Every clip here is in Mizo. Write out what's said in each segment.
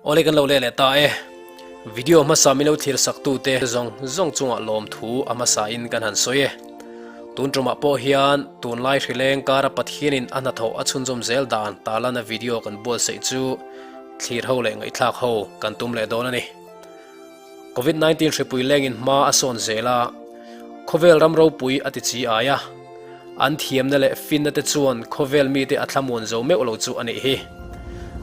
Awle kan lo leh leh ta e. Video hmasa min lo thlir sak tu te zawng zawng chungah lawmthu a hmasa in kan han sawi e. Tun tumah pawh hian tunlai hrileng kara Pathianin a hnathawh a chhunzawm zel dan tarlana video kan buatsaih chu thlir ho leh ngaihthlak ho kan tum leh dawn a ni. Covid 19 hripui lengin hma a sawn zel a, khawvel ram ropui a ti chi ai a, an thiamna leh finna te chuan khawvel mite a thlamuan zo meuh lo chu a nih hi.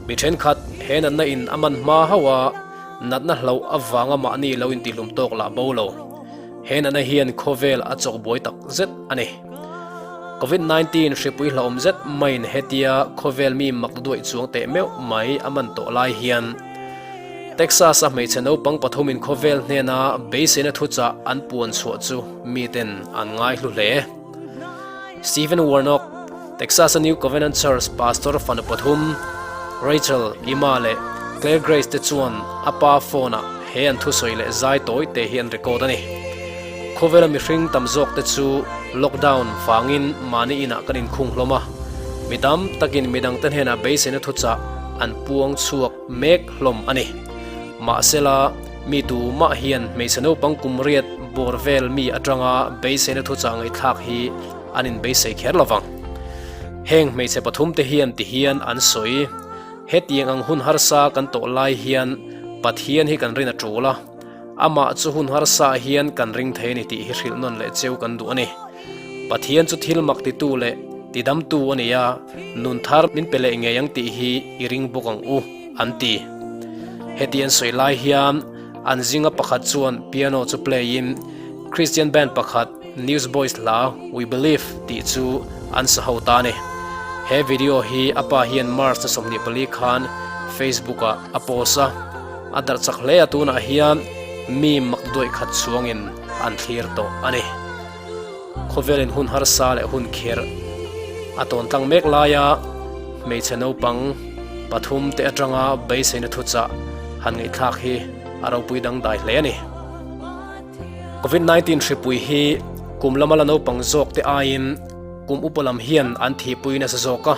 Mi thenkhat he natna in a man hma hauh a, natna hlauh avanga mahni lo intihlum tawk lah bo lo. He natna hian khawvel a chawk buai tak zet a ni. Covid 19 hripui hlauhawm zet maiin hetia khawvel mi mak duaih chuang teh meuh mai a man tawh lai hian, Texas-a hmeichhe naupang pathumin khawvel hnena beiseina thuchah an puan chhuah chu miten an ngaihlu hle. Stephen Warnock, Texas-a New Covenant Church pastor fanu pathum, Rachel, Emma leh Claire Grace te chuan a pa phone-ah he an thusawi leh zai tawi te hi an record a ni. Khawvela mihring tam zawk te chu lockdown vangin mahni inah kan inkhung hlawm a, mi tam takin midangte hnenah beiseina thuchah an puang chhuak mek hlawm a ni. Mahsela, mi tumah hian hmeichhe naupang kum riat bawr vel mi atanga beiseina thuchah ngaihthlak hi an inbeisei kher lo vang. Heng hmeichhe pathumte hian ti hian an sawi, Hetiang ang hun harsa kan tawh lai hian Pathian hi kan rin a tul a, amah chu hun harsa hian kan ring thei a ni tih hi hrilh nawn leh cheu kan duh a ni. Pathian chu thil mak titu leh tidamtu a ni a, nun thar min pe leh ngei ang tih hi i ring bawk ang u, an ti. Heti an sawi lai hian an zinga pakhat chuan piano chu play in Christian band pakhat Newsboys hla We Believe tih chu an sa ho ta a ni. He video hi a pa hian March ni 24 khan Facebook ah a post a, a darh chak hle a tunah hian mi mak duaih khat chhuangin an thlir tawh a ni. Khawvelin hun harsa leh hun kherh a tawn tlang mek laia hmeichhe naupang pathum te atanga beiseina thuchah han ngaihthlak hi a ropui dangdai hle a ni. Covid 19 hripui hi kum lama la naupang zawk te aiin kum upa lam hian an thihpui nasa zawk a.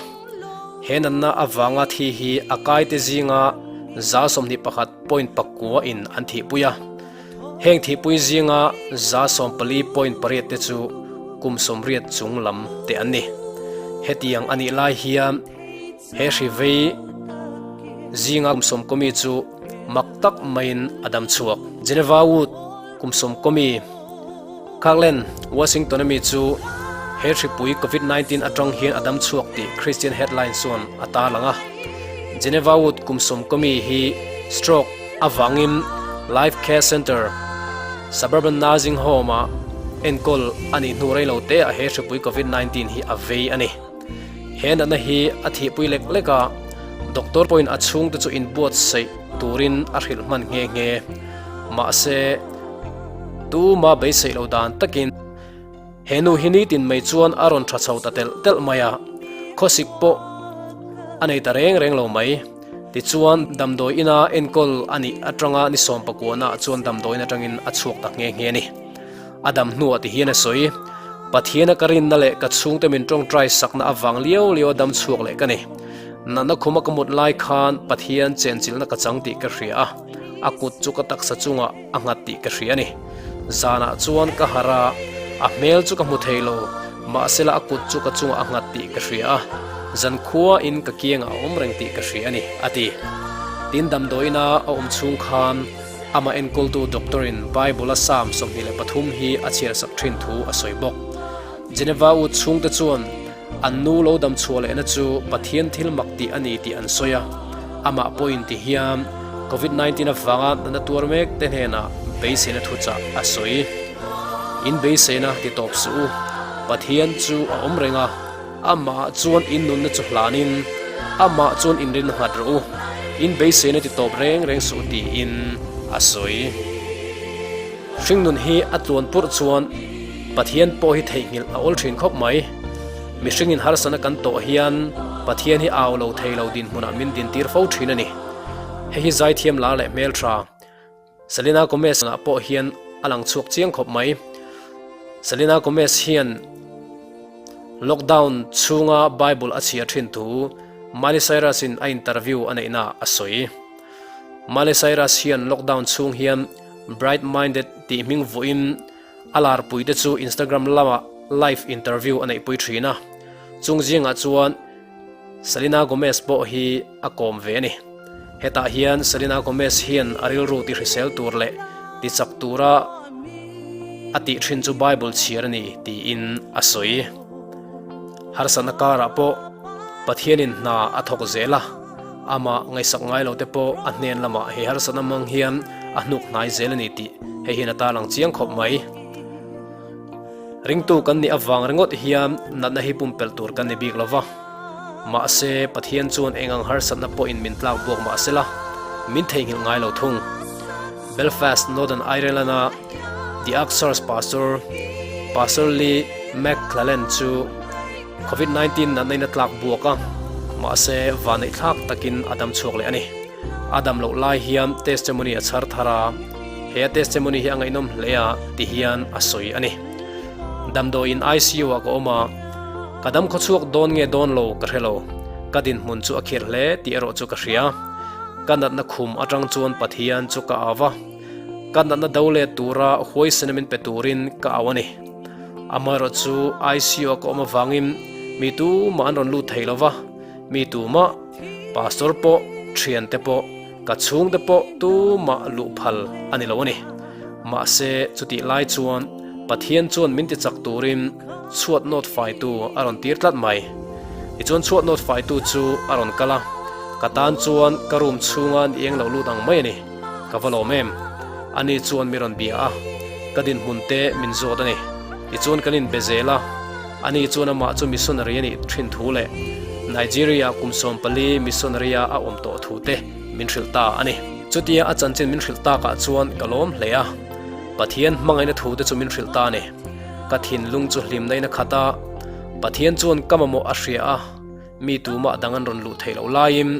He natna avanga thi hi a kaite zinga 21 point pakua in an thihpui a. Heng thihpui zinga 14.8 te chu kum 80 chung lam te an ni. Hetiang a nih lai hian he hri vei zinga kum sawm kawmi chu mak tak maiin a dam chhuak. Geneva Wood kum sawm kawmi Kirkland, Washington ami chu he hripui Covid 19 atang hian a dam chhuak tih Christian Headline chuan a tarlang a. Geneva Wood kum sawm kawmi hi stroke Avangin Life Care Centre, Suburban Nursing Home-ah enkawl a nih hnu rei lo te ah he hripui Covid 19 hi a vei a ni. He natna hi a thihpui lek lek a, doctor pawhin a chhungte chu inbuatsaih turin a hrilh hman nghe nghe. Mahse, tuma beiseih lo dan takin He nu hi nitin mai chuan a rawn tha chho ta telh telh mai a, khawsik pawh a nei ta reng reng lo mai. Tichuan, damdawi ina enkawl a nih atanga ni sawm pakuahna ah chuan damdawiin atangin a chhuak ta nghe nghe a ni. A dam hnuah ti hian a sawi, Pathiana ka rinna leh ka chhungte min tawngtai sakna avang liau liau a dam chhuak leh ka ni. Natna khuma ka mut lai khan Pathian chenchilhna ka chang tih ka hria a, a kut chu ka taksa chungah a nghat tih ka hria a ni. Zanah chuan ka harh a, a hmel chu ka hmu thei lo, mahsela a kut chu ka chungah a nghat tih ka hria a, zankhuain ka kiangah a awm reng tih ka hria a ni, a ti. Tin, damdawiina a awm chhung khan amah enkawltu doctor-in Bible-a Psalm 23 hi a chhiarsak thin thu a sawi bawk. Geneva u chhungte chuan an nu lo dam chhuah lehna chu Pathian thil mak tih a ni tih an sawi a, amah pawhin ti hian Covid 19 avanga natna tuar mek te hnenah beiseina thuchah a sawi. In beiseina ti tawp suh u, Pathian chu a awm reng a, amahah chuan in nunna chu hlanin amah chuan in rin nghat rawh u, in beiseina ti tawp reng reng suh tiin a sawi. Hringnun hi a tluan purh chuan Pathian pawh hi theihnghilh a awl thin khawp mai. Mihringin harsana kan tawh hian Pathian hi au lo thei lo dinhmunah min dintir fo thin a ni. Hei hi zaithiam lar leh hmeltha Selena Gomez ah pawh hian a lang chhuak chiang khawp mai. Selena Gomez hian lockdown chhunga Bible a chhiar thin thu Miley Cyrus in a interview a neihna a sawi. Miley Cyrus hian lockdown chhung hian Bright Minded tih hming vuahin a larpuite chu Instagram lamah live interview a neihpui thin a, chung zingah chuan Selena Gomez pawh hi a kawm ve a ni. Hetah hian Selena Gomez hian a rilru ti hrisel tur leh ti chak tura a tih thin chu Bible chhiar a ni tiin a sawi. Harsatna karah pawh Pathianin hna a thawk zel a, amah ngaihsak ngai lo te pawh a hnen lamah he harsatna hmang hian a hnuk hnai zel a ni tih hei hian a tarlang chiang khawp mai. Ringtu kan nih avang ringawt hian natna hi pumpelh tur kan ni bik lo va. Mahse, Pathian chuan eng ang harsatna pawhin min tlak buak mah sela, min theihnghilh ngai lo thung. Belfast, Northern Ireland-a The Ark Church Pastor, Pastor Lee McClelland chu Covid 19 natna in a tlak buak a, mahse vanneihthlak takin a dam chhuak leh a ni. A dam loh lai hian testimony a chhar thar a, he a testimony hi a ngaihnawm hle a ti hian a sawi a ni. Damdawiin ICU ah ka awm a, ka dam khaw chhuak dawn nge dawn lo ka hre lo, ka dinhmun chu a khirh hle tih erawh chu ka hria. Ka natna khum atang chuan Pathian chu ka au a, ka natna do let tura huaisena min pe turin ka au a ni. Amaherawh chu ICU ah ka awm avangin mi tumah an rawn lut thei lo va, mi tumah. Pastor pawh, thiante pawh, ka chhungte pawh tumah luh phal a ni lo a ni. Mahse, chutih lai chuan Pathian chuan min tichak turin chhuat nawt faitu a rawn tir tlat mai. Tichuan chhuat nawt faitu chu a rawn kal a, ka tan chuan ka room chhunga ni eng lo lut ang mai a ni. Ka va lawm em? Ani chuan mi rawn bia a, ka dinhmun te min zawt a ni. Tichuan kan inbe zel a. Ani chuan amah chu missionary a nih thin thu leh Nigeria kum 14 missionary-a a awm tawh thu te min hrilh ta a ni. Chutia a chanchin min hrilh takah chuan ka lawm hle a, Pathian hmangaihna thu te chu min hrilh ta a ni. Ka thinlung chu hlimna in a khat a, Pathian chuan ka mamawh a hria a, mi tumah dang an rawn luh theih loh laiin.